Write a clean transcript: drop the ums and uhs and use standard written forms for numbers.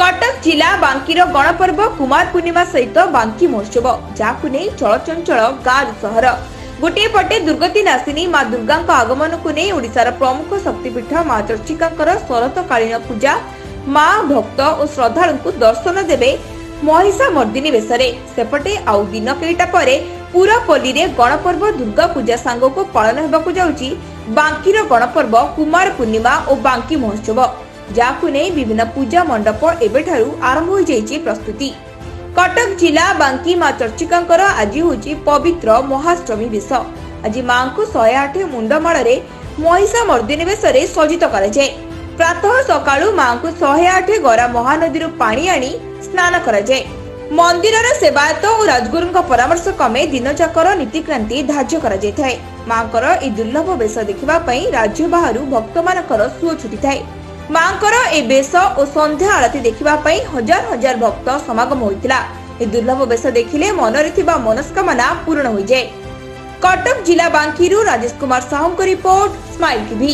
କଟକ ଜିଲ୍ଲା ବାଙ୍କିର ଗଣପର୍ବ କୁମାର ପୂର୍ଣ୍ଣିମା ସହିତ ବାଙ୍କି ମହୋତ୍ସବ, ଯାହାକୁ ନେଇ ଚଳଚଞ୍ଚଳ ଗାଁରୁ ସହର। ଗୋଟିଏ ପଟେ ଦୁର୍ଗତି ନାଶିନୀ ମା ଦୁର୍ଗାଙ୍କ ଆଗମନକୁ ନେଇ ଓଡ଼ିଶାର ପ୍ରମୁଖ ଶକ୍ତିପୀଠ ମା ଚର୍ଚ୍ଚିକାଙ୍କର ଶରତକାଳୀନ ପୂଜା, ମା ଭକ୍ତ ଓ ଶ୍ରଦ୍ଧାଳୁଙ୍କୁ ଦର୍ଶନ ଦେବେ ମହିଷା ମର୍ଦ୍ଦିନୀ ବେଶରେ। ସେପଟେ ଆଉ ଦିନ କେଇଟା ପରେ ପୁରପଲ୍ଲୀରେ ଗଣପର୍ବ ଦୁର୍ଗା ପୂଜା ସାଙ୍ଗକୁ ପାଳନ ହେବାକୁ ଯାଉଛି ବାଙ୍କିର ଗଣପର୍ବ କୁମାର ପୂର୍ଣ୍ଣିମା ଓ ବାଙ୍କି ମହୋତ୍ସବ, ଯାହାକୁ ନେଇ ବିଭିନ୍ନ ପୂଜା ମଣ୍ଡପ ଏବେଠାରୁ ଆରମ୍ଭ ହୋଇଯାଇଛି ପ୍ରସ୍ତୁତି। କଟକ ଜିଲ୍ଲା ବାଙ୍କି ମା ଚର୍ଚ୍ଚିକାଙ୍କର ଆଜି ହେଉଛି ପବିତ୍ର ମହାଷ୍ଟମୀ ବେଶ। ଆଜି ମାଙ୍କୁ 108 ମୁଣ୍ଡମାଳରେ ମହିଷା ମର୍ଦ୍ଦିନୀ ବେଶରେ ସଜ୍ଜିତ କରାଯାଏ। ପ୍ରାତଃ ସକାଳୁ ମାଙ୍କୁ 108 ଗରା ମହାନଦୀରୁ ପାଣି ଆଣି ସ୍ନାନ କରାଯାଏ। ମନ୍ଦିରର ସେବାୟତ ଓ ରାଜଗୁରୁଙ୍କ ପରାମର୍ଶ କ୍ରମେ ଦିନଯାକର ନୀତିକ୍ରାନ୍ତି ଧାର୍ଯ୍ୟ କରାଯାଇଥାଏ। ମାଙ୍କର ଏହି ଦୁର୍ଲଭ ବେଶ ଦେଖିବା ପାଇଁ ରାଜ୍ୟ ବାହାରୁ ଭକ୍ତମାନଙ୍କର ସୁଅ ଛୁଟିଥାଏ। ମାଙ୍କର ଏହି ବେଶ ଓ ସନ୍ଧ୍ୟା ଆଳତି ଦେଖିବା ପାଇଁ ହଜାର ହଜାର ଭକ୍ତ ସମାଗମ ହୋଇଥିଲା। ଏହି ଦୁର୍ଲଭ ବେଶ ଦେଖିଲେ ମନରେ ଥିବା ମନସ୍କାମନା ପୂରଣ ହୋଇଯାଏ। କଟକ ଜିଲ୍ଲା ବାଙ୍କିରୁ ରାଜେଶ କୁମାର ସାହୁଙ୍କ ରିପୋର୍ଟ, ସ୍ମାଇଲ ଟିଭି।